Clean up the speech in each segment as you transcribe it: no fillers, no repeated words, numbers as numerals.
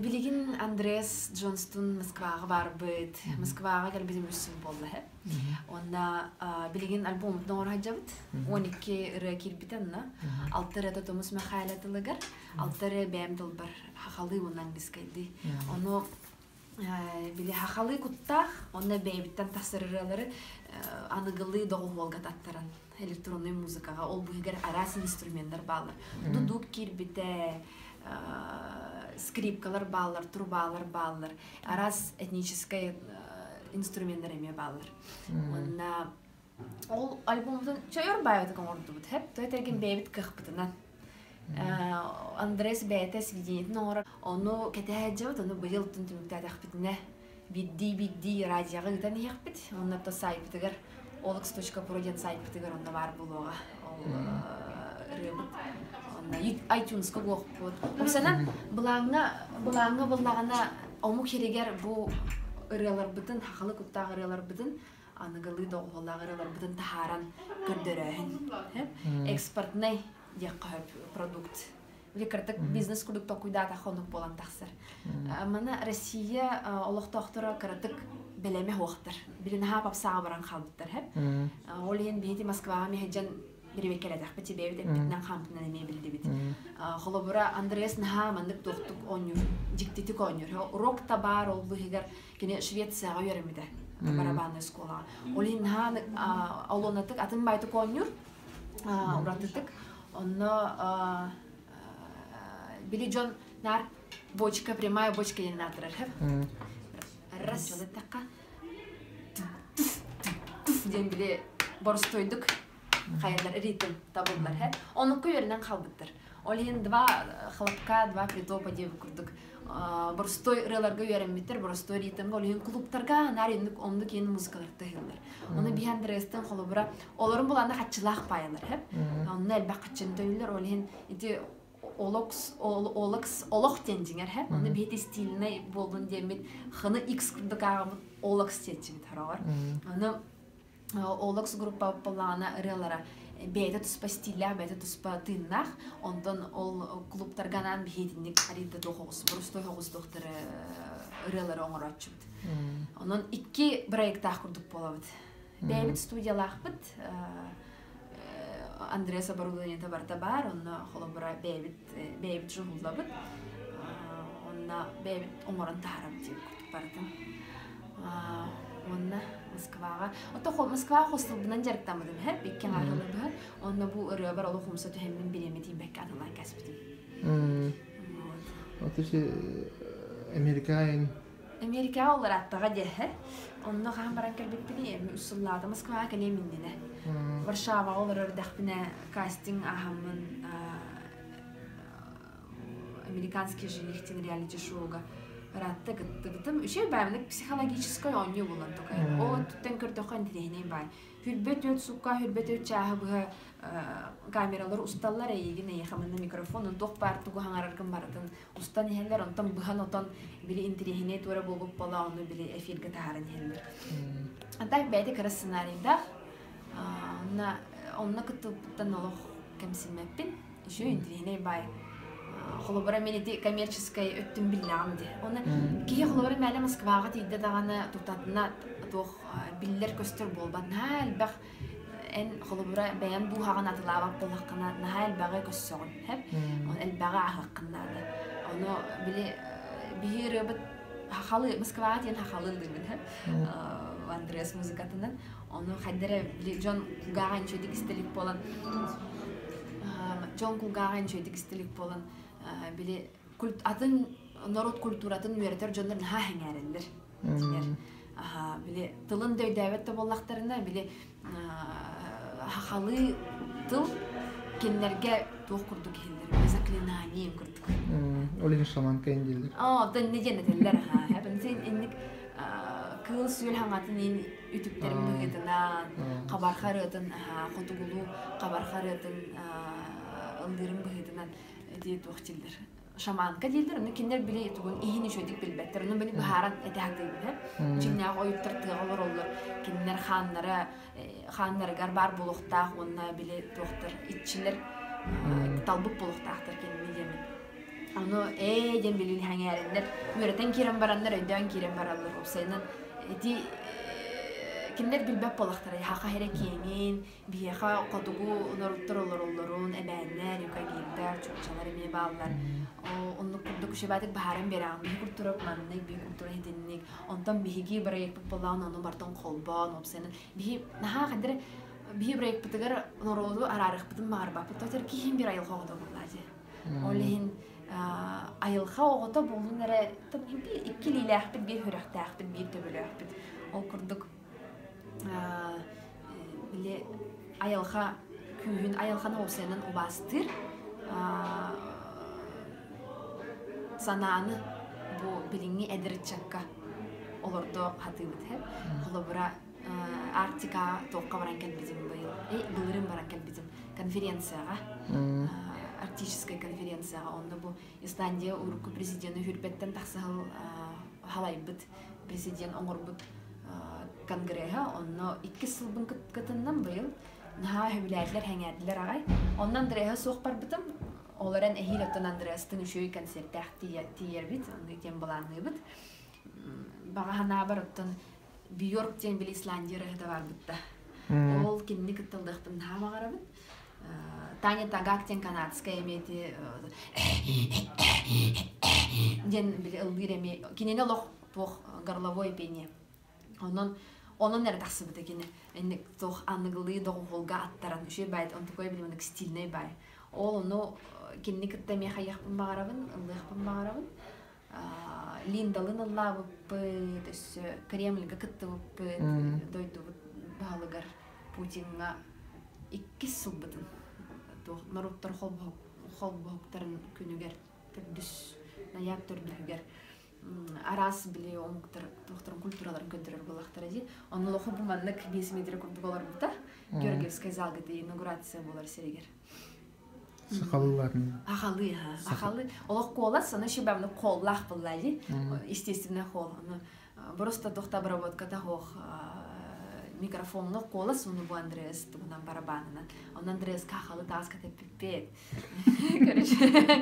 Билигин Андрес Джонстун Москваҕа барбыт. Москваҕа кэлбитим үс сыл буолла һэ. Уонна билигин альбоммутун оҥоро сылдьабыт. 12 ырыа киирбитэ онно. Алта ырыата Тумус Михайло тылыгар, алта ырыа бэйэм тылбар хахалыы уонна английскайдыы. Ону били хахалыы куттаах, онно бэйэбиттэн тахсар ырыалары аныгылыы доҕуһуолга таттаран электроннай музыкаҕа ол быыһыгар араас инструменнар бааллар. Дудук киирбитэ, скрипкалар бааллар, трубалар бааллар, араас этническэй инструменнар эмиэ бааллар. Уонна ол альбоммутун чойор баайытык оҥордубут. Хэп, то этэргин бэйэбит кыахпытынан. Андрес бэйэтэ сведениетин оҥорор. Ону кэтэһэ ону быйыл тун түмүктээтэхпитинэ биирдии-биирдии радиоҕа ыытан иһиэхпит. Онно то сайтпытыгар olx.pro диэн сайтпытыгар онно баар буолуоҕа. Ол ырыабыт. Онно iTunes-ка буолуохпут. Оксана, былааҥҥа былааҥҥа буллаҕына омук сиригэр бу ырыаларбытын, хахалы куттаах ырыаларбытын аныгылыы доҕуһуоллаах ырыаларбытын таһааран көрдөрөөһүн. Экспортнай диэххэ сөп продукт. Или кырдык бизнес курдук толкуйдаатахха оннук буолан тахсар. Маны Россия олохтоохторо кыратык бэлэмэ суохтар. Били наһаа попсаҕа баран хаалбыттар. Ол иһин биһиги Москваҕа миһэдьэн бирибэккэлэтэхпит бэйэбит эппитинэн хаампытынан эмиэ биллибит. Холобура, Андреас наһаа маннык туохтук оонньуур, дьиктитик оонньуур. Рок табаар ол быһыгар кини Швецияҕа үөрэммитэ барабанная школаҕа. Ол иһин наһаа олуонатык атын байтык оонньуур, уратытык. Онно били дьон наар бочка, прямая бочка диэн аатырар. Раз эттэххэ диэн били боростуойдук хайалар ритм табыллар һэ. Онукка үөрэнэн хаалбыттар. Ол иһин два хлопка, два притопа диэбит курдук боростуой ырыаларга үөрэммиттэр, боростуой ритмга, ол иһин клубтарга наар инник оннук иэн музыкалар тыһыллар. Ону биһи Андреастан холобура олорун булаана хаччылаах паайалар һэп. Онно элбэх хаччын төлүллэр, ол иһин ити олокс олокс олох диэн дьиҥэр һэп. Ону биһи стильнай буоллун диэммит хыны x курдук ааҕабыт олокс диэччибит хороҕор. Ону Олекс группа буоллаҕына ырыалара бэйэтэ туспа стиллээх, бэйэтэ туспа тыыннаах. Онтон ол клубтарга анаан биһиэтинник арыйда туох оҕус, борустой оҕус туохтары ырыалары оҥорооччубут. Онон икки проектаах курдук буолабыт. Бэйэбит студиялаахпыт. Андреас оборудованиета барыта баар, онно холобура бэйэбит бэйэбит жуһуллабыт. Онно бэйэбит оҥорон таһаарабыт диэн курдук барытын. Уонна Москваҕа. Ото Москваҕа хостелбунан дьарыктаммытым иһэр, икки аҥаарылы быһа. Онно бу ырыабар олох умса түһэммин бириэмэ тиийбэккэ атылаан кэспитим. Вот если Америкаин Америкаҕа олорааттаҕа диэхэ. Онно хаһан баран кэлбиппиний, үс сыллаата Москваҕа кэлиэм иннинэ. Варшаваҕа олорор эрдэхпинэ кастинг ааһаммын американский жених диэн реалити-шоуга ыраатта кыттыбытым. Үчүгэй баайымнык психологическай оонньуу буолан токай. Ол өттүттэн көрдөххө интэриэһинэй баай. Хүрбэ түөрт сукка, хүрбэ түөрт чааһы быһа камералар усталлар эйигин эйиэхэ манна микрофон, туох баар тугу хаҥараргын барытын устан иһэллэр, онтон быһан отон били интэриэһинэй туора буолбут буола ону били эфиргэ таһааран иһэллэр. А так бэйэтэ кыра сценарийдаах. Онно онно кыттыбыппыттан олох кэмсиммэппин. Еще интэриэһинэй баай. Холобура мен ити коммерческой өттүн биллэҕим дии. Оны киһи холобура мээлэ Москваҕа тиийдэ даҕаны тутатына туох биллэр-көстөр буолбат. Наһаа элбэх эн холобура бэйэм дууһаҕын атылаабат буоллаххына наһаа элбэҕи көссөҕүн һэп он элбэҕи ааһыаххын наада ону били биһи ырыабыт хахалы Москваҕа диэн хахалы ыллыыбын һэп Андреас музыкатынан ону хайда эрэ били дьон кулгааҕа инчүөдик истэлик буолан дьон кулгааҕа инчүөдик истэлик буолан били атын норуот культуратын үөрэтэр дьоннор наһаа сэҥээрэллэр дьиҥэр били тылын да өйдөөбөт да буоллахтарына били хахалыы тыл кинилэргэ туох курдук иһиллэр заклинание курдук ол иһин шаманка дииллэр оо төннө диэн этэллэр инник кыыл сүөл хаҥатын иин үтүктэрин быһыытынан хабарха ырыатын хотугулуу хабарха ырыатын ыллыырын быһыытынан ити туох дииллэр шаманка дииллэр, ону кинилэр били тугун иһин үчүгэйдик билбэттэр. Ону били быһааран этэ сатыыбын һэ. Дьиҥнээх ойуттар тыаҕа олороллор. Кинилэр хааннара хааннарыгар баар буолуохтаах уонна били туохтар иччилэр талбыт буолуохтаахтар кинини диэмин. Ону ээ диэн билин сэҥээрэннэр, үөрэтэн киирэн бараннар, өйдөөн киирэн бараллар. Уопсайынан ити кинилэр билбэт буоллахтара хаха эрэ киэҥин, биһиэхэ хотугу норуттар олороллорун, эбээннэр, юкагирдар, чукчалар эмиэ бааллар. Оннук курдук үчүгэйдик баһааран биэрэҕин. Биһи культура маннык, биһи культура итинник. Онтон биһиги бырайыакпыт буоллаҕына ону барытын холбоон, уопсайынан биһи наһаа ханна эрэ биһи бырайыакпытыгар норуоту араарыахпытын баҕарбаппыт. Тоҕо киһим биир айылҕа оҕото буоллаа дии. Ол иһин айылҕа оҕото буолун эрэ биир икки илиилээхпит, биир сүрэхтээхпит, биир төбөлөөхпүт. Ол курдук били айылҕа күүһүн, айылҕаны уопсайынан убаастыыр санааны бу билиҥҥи эдэр ыччакка олордо сатыыбыт. Холобура, Арктика туохха баран кэлбитим быйыл, былырыын баран кэлбитим конференцияҕа, арктическай конференцияҕа. Онно бу Исландия урукку президени хүрбэттэн тахсыһыл халайбыт президент оҥорбут конгреһа. Онно иккис сылбын кытынным быйыл. Наһаа сөбүлээтилэр, сэҥээрдилэр аҕай. Онно Андреаһа суох барбытым. Ол эрэн эһиил оттон Андреастын үчүгэй концертаах тиийэрбит, онно диэн былаанныыбыт. Баҕа санаабар оттон Бьорк диэн били Исландия ырыаһыта барбытта. Ол кинини кытта ыллыахпын наһаа баҕарабын. Таня Тагак диэн канадская эмиэ ити диэн били ыллыыр эмиэ кинини олох туох горловой пение. Онон онон эрэ тахсыбыта кини. Инник туох аныгылыы доҕуһуолга аттаран үчүгэй баай он такой били маннык стильный баай. Ол ону кинини кытта эмиэ хайыахпын баҕарабын, ыллыахпын баҕарабын. Линдалын ыллаабыппыт, өссө Кремльга кыттыбыппыт, дойдубут баһылыгар Путиҥҥа иккис сылбытын туох норуоттар холбоһуктарын күнүгэр төрдүс ноябрь төрдүһүгэр араас били омуктар туохтарын культураларын көрдөрөр буоллахтара дии. Онно олоху бу маннык 5 метр курдук олорбута. Георгиевскай залга инаугурация буолар сиригэр. Сахалыыларын. Ахалы, ахалы. Олох куолас, аны шибамны коллах буллали. Естественно, хол. Аны просто тохта обработката хох микрофонно куолас уну бу Андреас тугунан барабанынан. Он Андреас кахалы тааска теппиппет. Короче,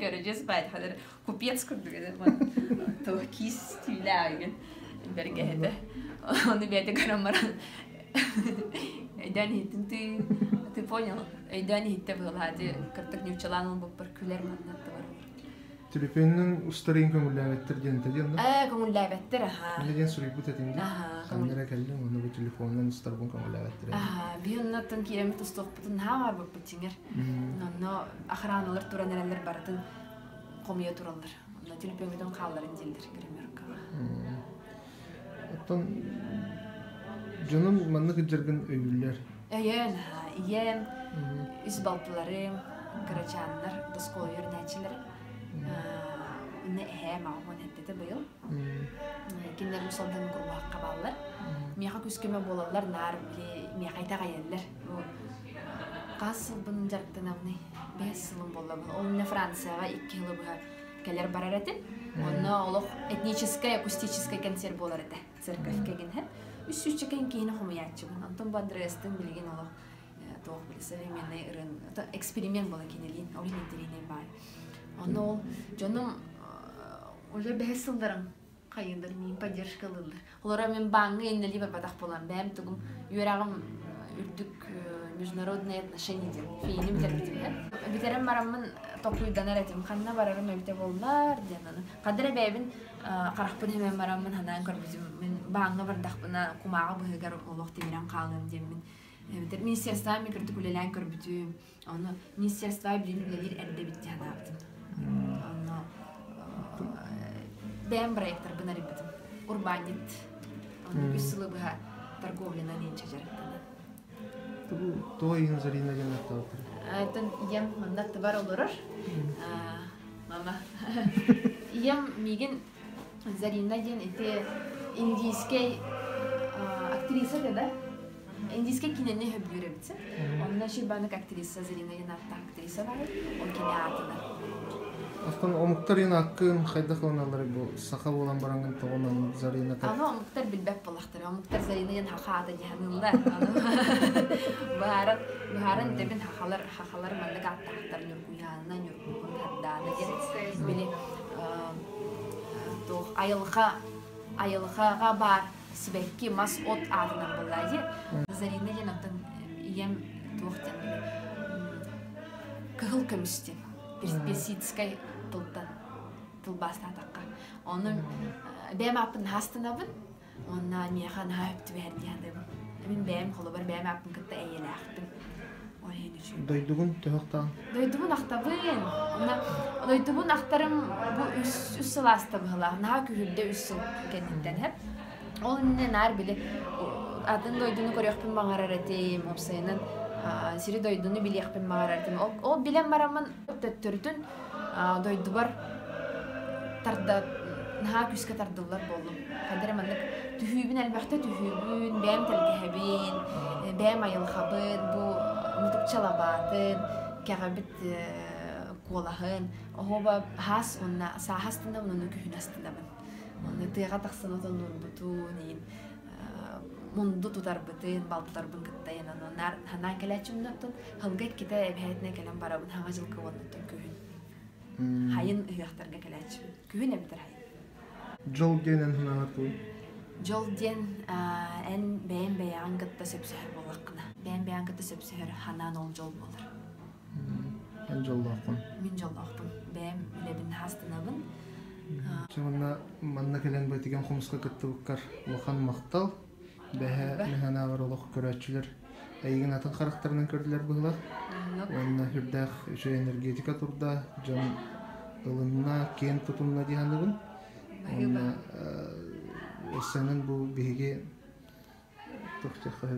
короче, спать хадыр купец курдук то кис түүлээген бэргэһэтэ. Ону бэйэтэ көрөн баран өйдөөн иһиттим ты ты понял өйдөөн иһиттэ быһылаа ти кыртык ньууччалаан ылбыппар күлэр манна бар. Төлөпүөнүнэн устарыйын көҥүллээбэттэр диэн этэ диэн Ээ көҥүллээбэттэр аха. Иннэ диэн суруйбут этим дии. Ханна эрэ кэллим уонна бу телефонунан устарбын көҥүллээбэттэр. Аха, биһи оннуттан киирэммит устуохпутун наһаа баарбыппыт дьиҥэр. Онно охраналар туран эрэллэр барытын хомуйа тураллар. Онно төлөпүөҥҥүтүн хаалларын дииллэр гримеркаҕа. Оттон дьонум маннык ыдьаргын өйүүллэр. Өйөөн, ийэм, үс балтыларым, кырачааннар, оскуола үөрэнээччилэрэ. Инне эһээм аҕам эттэтэ быйыл. Кинилэр мусалдан курбаахха бааллар. Миэхэ күс-көмө буолаллар, наар били миэхэ итэҕэйэллэр. Хас сылбын дьарыктанабыный? Бэс сылым буоллабын. Ол иннэ Францияҕа икки сылы быһа кэлэр барар этим. Онно олох этническэй, акустическай концерт буолар этэ. Церковь кэгинһэ. Үс сүүсчэкэн киһини хомуйааччыбын. Онтон бу Андреастын билигин олох туох били современный ырын эксперимент буола кинилиин, ол иһин интэриэһинэй баай. Онно ол дьонум уже бэһис сылларым хайыылар миин поддержка ылыллар. Олоро мин бааҥҥа иннэлии барбатах буолан бэйэм тугум үөрэҕим үрдүк международные отношения диэн фиини бүтэрбитим Бүтэрэн бараммын толкуйданар этим ханна барарым эбитэ буоллар диэн аны ханна эрэ бэйэбин харахпын хэмэн бараммын ханаан көрбүтүм мин бааҥҥа бардахпына кумааҕы быһыгар олох тимирэн хаалыам диэммин эбэтэр министерствоҕа эмиэ кырдьык үлэлээн көрбүтүм ону министерствоҕа билин үлэлиир эрдэ эбит дии санаабытым онно бэйэм проектарбын арыйбытым урбаанньыт онно үс сылы быһа торговлянан инчэ дьарыктанан Тугу тоҕо иһин Зарина диэн ааттаабыттар? Оттон ийэм манна аттыбар олорор. Мама. Ийэм миигин Зарина диэн ити индийскэй актриса да индийскэй кинини сөбүлүүр эбит. Онно Шибанык актриса Зарина диэн ааттаах актриса бар. Ол кини аатынан. Оттон омуктар иһин ааккын хайдах ылыналлар бу саха буолан бараҥҥын тоҕо Зарина Аны омуктар билбэт буоллахтара. Омуктар Зарина диэн хаха аата дьаһаныллар. Аны быһааран быһааран дэбин хахалар хахалар маннык ааттаахтар Ньургуйаана, Ньургуһун, Хардаана. Сардаана диэн били туох айылҕа айылҕаҕа баар сибэкки мас от аатынан буолла дии. Зарина диэн оттон ийэм туох диэн били кыһыл көмүс диэн персидскай тылтан тылбаастаатахха. Ону бэйэм ааппын хаастанабын уонна миэхэ наһаа өп түбэһэр дии саныыбын. Мин бэйэм холобур бэйэм ааппын кытта эйэлээхпин. Ол иһин үчүгэй. Дойдугун төһөхтөөн? Дойдубун ахтабын. Онно дойдубун ахтарым бу үс, үс сыл ааста быһылаах. Наһаа күһүрдэ үс сыл кэнниттэн һэп. Ол иннинэ наар били атын дойдуну көрүөхпүн баҕарар этим, уопсайынан сири дойдуну билиэхпин баҕарар этим. Ол, ол билэн бараммын төттөрүтүн дойдубар тарда наһаа күүскэ тардыллар буоллум. Хайда эрэ маннык түһүүбүн элбэхтэ түһүүбүн, бэйэм тэлгэһэбин, бэйэм айылҕабын, бу мутукча лабаатын, кэҕэбит куолаһын, оһуоба хаас уонна сааһа астынабын, уонна күһүн астынабын. Уонна тыаҕа тахсан отоннуурбутун, иин мунду тутарбытын, балтыларбын кытта янан наар ханаан кэлээччим оттон Һылга иккитэ эбэһээтинэ кэлэн барабын хаҥа дьылга уоннаттан күһүн. Хайын ыһыахтарга кэлээччибин. Күһүн эбэтэр хайын. Дьол диэн эн санааҕар тугуй? Дьол диэн эн бэйэм бэйэҕин кытта сөпсөһөр буоллаххына. Бэйэм бэйэҕин кытта сөпсөһөр ханаан ол дьол буолар. Эн дьоллооххун. Мин дьоллоохпун. Бэйэм үлэбин хаастынабын. Манна манна кэлэн бу хомуска кыттыбыккар улахан махтал. Бэһэ мин олох көрөөччүлэр эйигин атын харахтарынан көрдүлэр быһылах. Уонна сүрдээх үчүгэй энергетика турда, дьон ылынна, киэн тутунна дии саныыбын. Уонна өссөнөн бу биһиги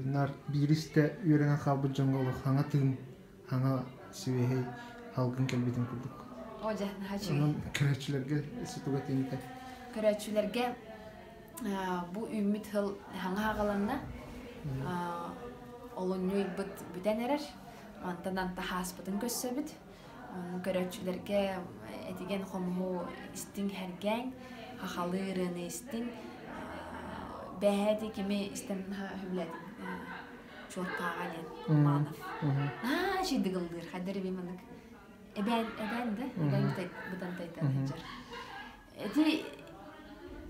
наар бииристэ үөрэнэн хаалбыт дьоҥҥо олох хаҥа тыын, хаҥа сибиэһэй салгын кэлбитин курдук. О, дьэ, наһаа үчүгэй. Онон көрөөччүлэргэ сутуга тиийбитэ. Көрөөччүлэргэ бу үүммүт сыл хаҥа аҕаланна. Олунньу ыйбыт бүтэн эрэр. Мантан анта хааспытын көрсөбүт. Көрөөччүлэргэ этигэн хомуһу истиҥ сэргээҥ, хахалыы ырыаны истиҥ. Бэһээти кими истэн сөбүлээтим. Чуоттааҕа диэн Манов. Аа, чийдыгыллыыр. Хайдар эбим маннык. Эбээн, эбээн да, эбээн бытантайтан сылдьар. Ити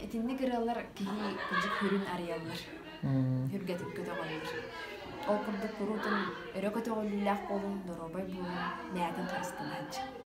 итинник ырыалар киһи кырдьык хүрүн арыйаллар, хүргэтин көтөҕөллөр. Ол курдук куруутун өрө көтөҕүллүүлээх буолуҥ, доруобай буолуҥ, бэйэтин харыстанааччы.